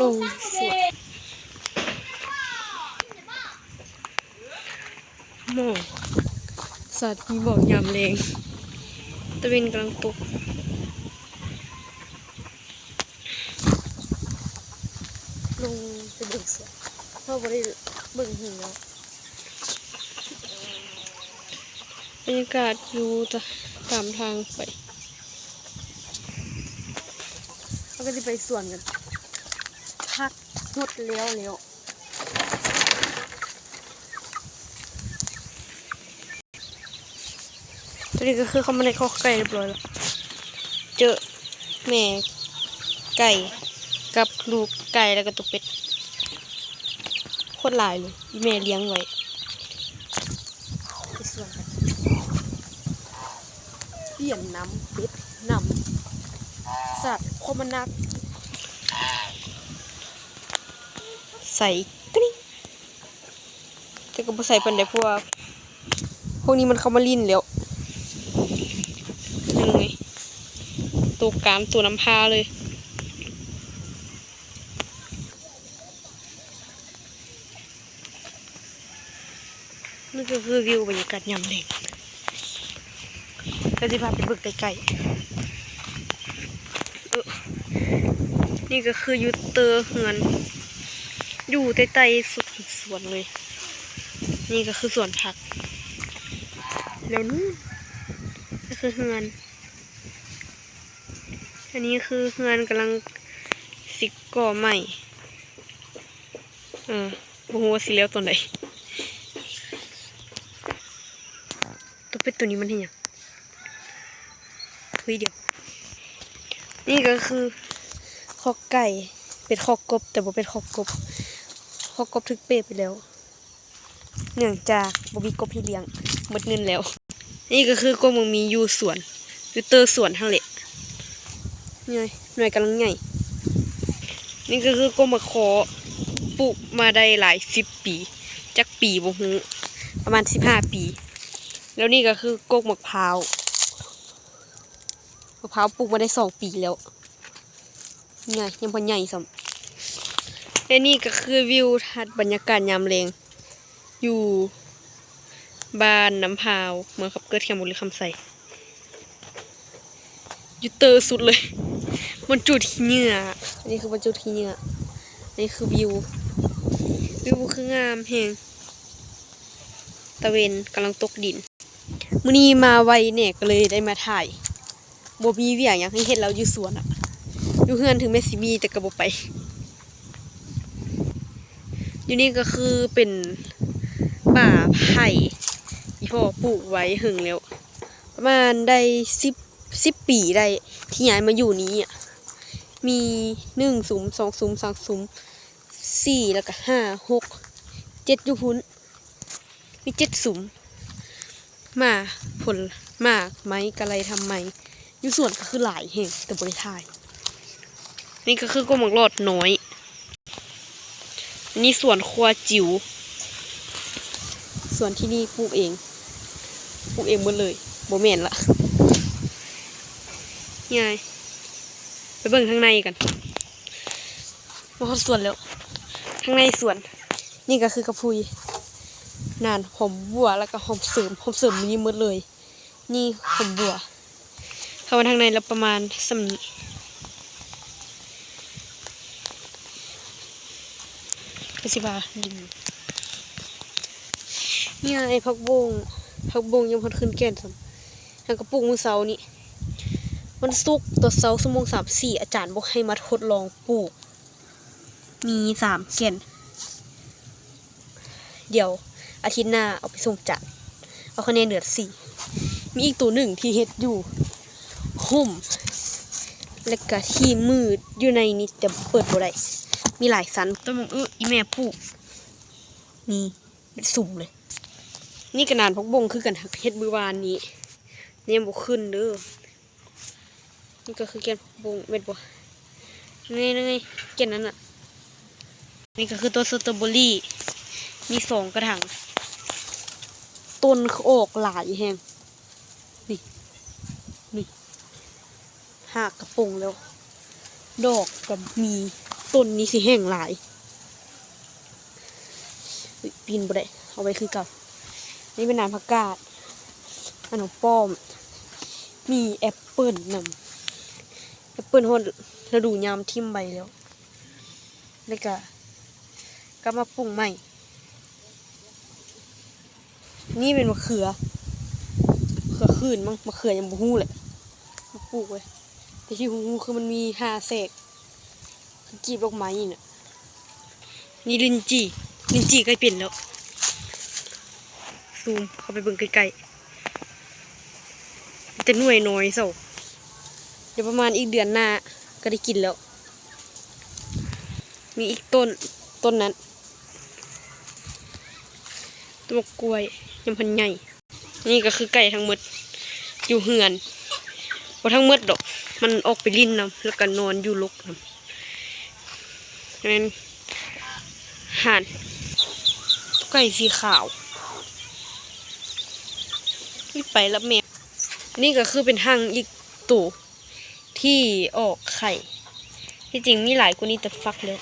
ລົງສວນ ໝອກ ສາດມີໝອກຍາມແລງ ຕາເວັນກຳລັງຕົກ. ລົງໄປເບິ່ງສວນ ເຮົາບໍ່ໄດ້ເບິ່ງເຖິງແລ້ວ. ບັນຍາກາດຢູ່ຕາມທາງໄປ ເຮົາກໍຊິໄປສວນກັນ ຜັກຫົດແລ້ວແລ້ວ. ຕອນນີ້ກໍຄືເຂົ້າມາໃນຄອກໄກ່ຮຽບຮ້ອຍແລ້ວ ເຈີແມ່ໄກ່ກັບລູກໄກ່ ແລ້ວກໍໂຕເປັດ ໂຄດຫຼາຍເລີຍ ອີ່ແມ່ລ້ຽງໄວ້. ໄປສວນກັນ ປ່ຽນນ້ຳເປັດ ນ້ຳສາດຄວາມມັນໜັກ ໃສ່ກະລິ້ງ ແຕ່ກໍບໍ່ໃສ່ປານໃດ ເພາະວ່າພວກນີ້ມັນເຂົ້າມາຫຼິ້ນແລ້ວ. ນີ້ໄງ ໂຕກາງ ໂຕນຳພາເລີຍ. ນີ້ກໍຄືວິວບັນຍາກາດຍາມແລງ ກໍຊິພາໄປເບິ່ງໃກ້ໆ. ເອີ ນີ້ກໍຄືຢູ່ເຕີເຮືອນ ຢູ່ໃຕ້ໆສຸດຂອງສວນເລີຍ. ນີ້ກໍຄືສວນຜັກ ແລ້ວນີ້ກໍຄືເຮືອນ ອັນນີ້ຄືເຮືອນກຳລັງຊິກໍ່ໃໝ່ ເອີ ບໍ່ຮູ້ວ່າຊິແລ້ວຕອນໃດ. ໂຕເປັດໂຕນີ້ມັນເຮັດຫຍັງ? ທຸຍດຽວ. ນີ້ກໍຄືຄອກໄກ່ ເປັນຄອກກົບ ແຕ່ບໍ່ເປັນຄອກກົບ ຄອກກົບຖືກເປະໄປແລ້ວ ເນື່ອງຈາກບໍ່ມີກົບໃຫ້ລ້ຽງ ໝົດເງິນແລ້ວ. ນີ້ກໍຄືກົກໝາກມີຢູ່ສວນ ຢູ່ເຕີສວນຫັ້ນແຫຼະ. ນີ້ໜ່ວຍກຳລັງໃຫຍ່. ນີ້ກໍຄືກົກໝາກຄໍ່ ປູກມາໄດ້ຫຼາຍສິບປີ ຈັກປີບໍ່ຮູ້ ປະມານສິບຫ້າປີ. ແລ້ວນີ້ກໍຄືກົກໝາກພ້າວ ໝາກພ້າວປູກມາໄດ້ສອງປີແລ້ວ ໃຫຍ່ ຍັງບໍ່ໃຫຍ່ຊ້ຳ. ແລະນີ້ກໍຄືວິວທັດບັນຍາກາດຍາມແລງ ຢູ່ບ້ານນ້ຳພາວ ເມືອງຄຳເກີດ ແຂວງບໍລິຄຳໄຊ ຢູ່ເຕີສຸດເລີຍ ບ່ອນຈູດຂີ້ເຫຍື້ອ. ອັນນີ້ຄືບ່ອນຈູດຂີ້ເຫຍື້ອ ອັນນີ້ຄືວິວ ວິວຄືງາມແຮງ ຕາເວັນກຳລັງຕົກດິນ. ມື້ນີ້ມາໄວແດ່ ກໍເລີຍໄດ້ມາຖ່າຍ ບໍ່ມີວຽກຫຍັງໃຫ້ເຮັດແລ້ວ ຢູ່ສວນອະ ຢູ່ເຮືອນເຖິງແມ່ນຊິມີ ແຕ່ກໍບໍ່ໄປ. ຢູ່ນີ້ກໍຄືເປັນປ່າໄຜ່ ອີ່ພໍ່ປູກໄວ້ເຫິງແລ້ວ ປະມານໄດ້ສິບ ສິບປີໄດ້ ທີ່ຍ້າຍມາຢູ່ນີ້ອະ ມີໜຶ່ງສຸມ ສອງສຸມ ສາມສຸມ ສີ່ ແລ້ວກໍຫ້າ ຫົກ ເຈັດ ຢູ່ພຸ້ນ. ມີເຈັດສຸມ ໝາກຜົນ ໝາກໄມ້ກະໄລທຳໄມ ຢູ່ສວນກໍຄືຫຼາຍແຮງ ແຕ່ບໍ່ໄດ້ຖ່າຍ. ນີ້ກໍຄືກົກໝາກຫຼອດນ້ອຍ ອັນນີ້ສວນຄົວຈິ໋ວ ສວນທີ່ນີ້ປູກເອງ ປູກເອງໝົດເລີຍ ບໍ່ແມ່ນລະ ຍາຍ ໄປເບິ່ງທາງໃນກັນ. ມາຮອດສວນແລ້ວ ທາງໃນສວນ ນີ້ກໍຄືກະພຸຍ ໜານ ຫອມບົ່ວ ແລ້ວກໍຫອມເສີມ ຫອມເສີມມີໝົດເລີຍ. ນີ້ຫອມບົ່ວ ເຂົ້າມາທາງໃນແລ້ວປະມານສ່ຳນີ້ ກໍຊິວ່າດີ. ນີ້ໄອ້ຜັກບົ້ງ ຜັກບົ້ງຍັງບໍ່ທັນຂຶ້ນແກ່ນຊ້ຳ ຫາກໍປູກມື້ເຊົ້ານີ້ ວັນສຸກຕອນເຊົ້າຊົ່ວໂມງສາມສີ່ ອາຈານບອກໃຫ້ມາທົດລອງປູກ ມີສາມແກ່ນ ດຽວອາທິດໜ້າເອົາໄປສົ່ງຈານ ເອົາຄະແນນເດືອນສີ່. ມີອີກໂຕໜຶ່ງທີ່ເຮັດຢູ່ຮົ່ມ ແລ້ວກະທີ່ມືດຢູ່ໃນນີ້ ແຕ່ເປີດບໍ່ໄດ້ ມີຫຼາຍຊັ້ນ. ຕົ້ນໝາກອຶ ອີ່ແມ່ປູກ ນີ້ເປັນສຸມເລີຍ. ນີ້ກະໜານຜັກບົ້ງຄືກັນ ເຮັດມື້ວານນີ້ ຍັງບໍ່ຂຶ້ນເດີ້. ນີ້ກໍຄືແກ່ນຜັກບົ້ງແມ່ນບໍ່? ນີ້ ນີ້ແກ່ນນັ້ນນະ. ນີ້ກໍຄືຕົ້ນສະຕໍເບີຣີ ມີສອງກະຖາງ ຕົ້ນຄືອອກຫຼາຍແຮງ ນີ້ ນີ້ ຮາກກະປົ່ງແລ້ວ ດອກກະມີ. ຕົ້ນນີ້ຊິແຫ້ງຫຼາຍ. ອຸ້ຍ ປີນບໍ່ໄດ້ ເອົາໄວ້ຄືເກົ່າ. ນີ້ແມ່ນນ້ຳຜັກກາດ ອັນນ້ອງປ້ອມ ມີແອັບເປິ້ນນຳ. ແອັບເປິ້ນຮອດລະດູຍາມຖິ້ມໃບແລ້ວ ແລ້ວກະກັບມາປຸງໃໝ່. ນີ້ແມ່ນມະເຂືອ ເຂືອຂືນມັງ ມະເຂືອຫຍັງບໍ່ຮູ້ແຫຼະ ມາປູກໄວ້. ແຕ່ທີ່ຮູ້ຄືມັນມີຫ້າແສກ ຄືກີບດອກໄມ້ນີ້ນະ. ນີ້ລິ້ນຈີ່ ລິ້ນຈີ່ໃກ້ເປັນແລ້ວ. ຊູມເຂົ້າໄປເບິ່ງໃກ້ໆ ແຕ່ໜ່ວຍນ້ອຍເຊົາ. ດຽວປະມານອີກເດືອນໜ້າກໍໄດ້ກິນແລ້ວ. ມີອີກຕົ້ນ ຕົ້ນນັ້ນ ຕົ້ນໝາກກ້ວຍ ຍັງບໍ່ທັນໃຫຍ່. ນີ້ກໍຄືໄກ່ທັງໝົດຢູ່ເຮືອນ ບໍ່ທັງໝົດດອກ ມັນອອກໄປຫຼິ້ນນຳ ແລ້ວກໍນອນຢູ່ລົກນຳ. ແມ່ນ ຫັ້ນ ໄກ່ສີຂາວ ນີ້ໄປລະແມ່. ນີ້ກໍຄືເປັນຮັງອີກໂຕ ທີ່ອອກໄຂ່ ທີ່ຈິງມີຫຼາຍກວ່ານີ້ ແຕ່ຟັກແລ້ວ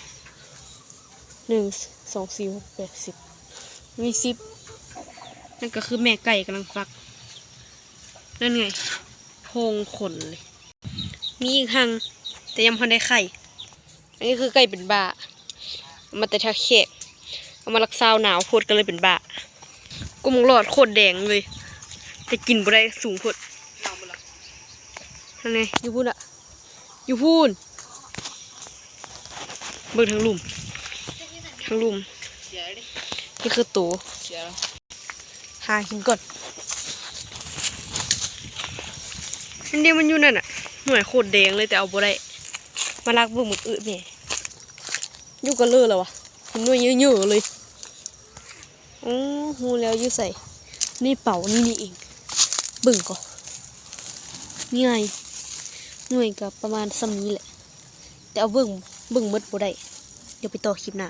ໜຶ່ງ ສອງ ສີ່ ຫົກ ແປດ ສິບ ມີສິບ. ນັ້ນກໍຄືແມ່ໄກ່ກຳລັງຟັກ ນັ້ນໄງ ໂພງຂົນເລີຍ. ມີອີກຮັງ ແຕ່ຍັງບໍ່ທັນໄດ້ໄຂ່. ອັນນີ້ຄືໄກ່ເປັນບ້າ ເອົາມາແຕ່ທ່າແຂກ ເອົາມາລັກສາວໜາວໂພດກໍເລີຍເປັນບ້າ. ກົກໝາກຫຼອດໂຄດແດງເລີຍ ແຕ່ກິນບໍ່ໄດ້ ສູງໂພດ. ຫັ້ນແຫຼະ ຢູ່ພຸ້ນລະ ຢູ່ພຸ້ນ. ເບິ່ງທາງລຸ່ມ ທາງລຸ່ມ ນີ້ຄືໂຕ ຫາກິນກ່ອນ. ອັນນີ້ມັນຢູ່ນັ້ນນະ ໜ່ວຍໂຄດແດງເລີຍ ແຕ່ເອົາບໍ່ໄດ້. ມາລັກເບິ່ງໝາກອຶແມ່ ຢູ່ກະເລີລະວະ ເປັນໜ່ວຍເຍີະໆເລີຍ. ໂອ້ ຮູ້ແລ້ວຢູ່ໃສ ໃນເປົານີ້ນີ້ເອງ. ເບິ່ງກໍ ນີ້ໄງ ໜ່ວຍກໍປະມານສ່ຳນີ້ແຫຼະ ແຕ່ເອົາເບິ່ງ ເບິ່ງໝົດບໍ່ໄດ້. ດຽວໄປຕໍ່ຄລິບໜ້າ.